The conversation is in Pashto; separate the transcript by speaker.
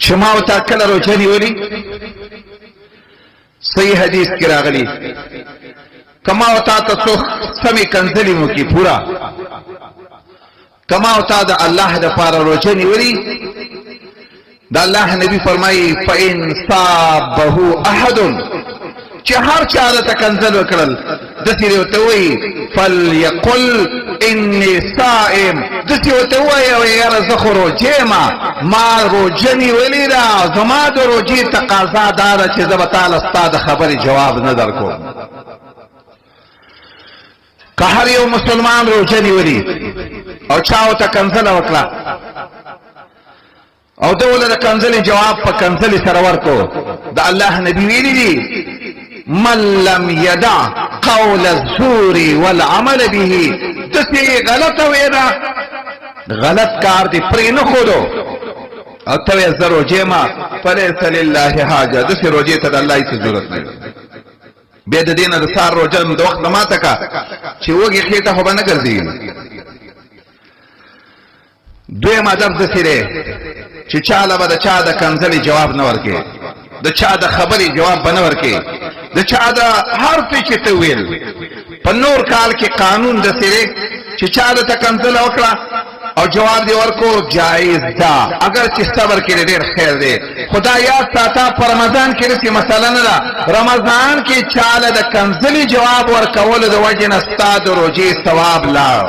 Speaker 1: چې ما او تا کله روژه نیولي؟ صحیح حدیث کې راغلی، کما او تا ته څوک سمې کنځلې مو کې پورا، کما او تا د الله د پاره روژه نیولي، د الله نبی فرمایي فإن صابه احد، چې هر چا د کنزل وکړل، دسی ورته وایي فلیقل انی صائم، دسی ورته وایي او یاره زه خو روژه ما ما روژه نیولې ده، زما د روژې تقاضا دا ده چې زه به تاله ستا د خبرې جواب نه درکوم. که هر یو مسلمان روژه نیولي او چا ورته کنځله وکړه او ده ول د کنځلې جواب په کنځلې سره ورکو، د الله نبی ویلي دي من لم يدع قول الزور والعمل به، دسې غلطه وینا غلط کار دی پرې نه ښودو او ته وایې زه روژې ما، فلیس لله حاجه، داسې روژې ته د الله هېڅ ضرورت نه. بیا د دې نه د سهار روژه د وخت نه ماته کا چې وږې خېټه خو به نه ګرځي. دویم ادب داسې دی چې چاله به د چا د کنځلې جواب نه ورکې، د چا د خبرې جواب به نه ورکې، د چا د هر څه چې ته ویل. په نور کال کې قانون داسې دی چې چا درته کنځله وکړه او جواب دی ورکو، جایز ده، اگر چې صبر کې ډېر خیر دی. خدا یاد ساته، په رمضان کې داسې مسله نه ده. رمضان کې چاله د کنځلې جواب ورکولو د وجې نه ستا د روژې ثواب لاړ.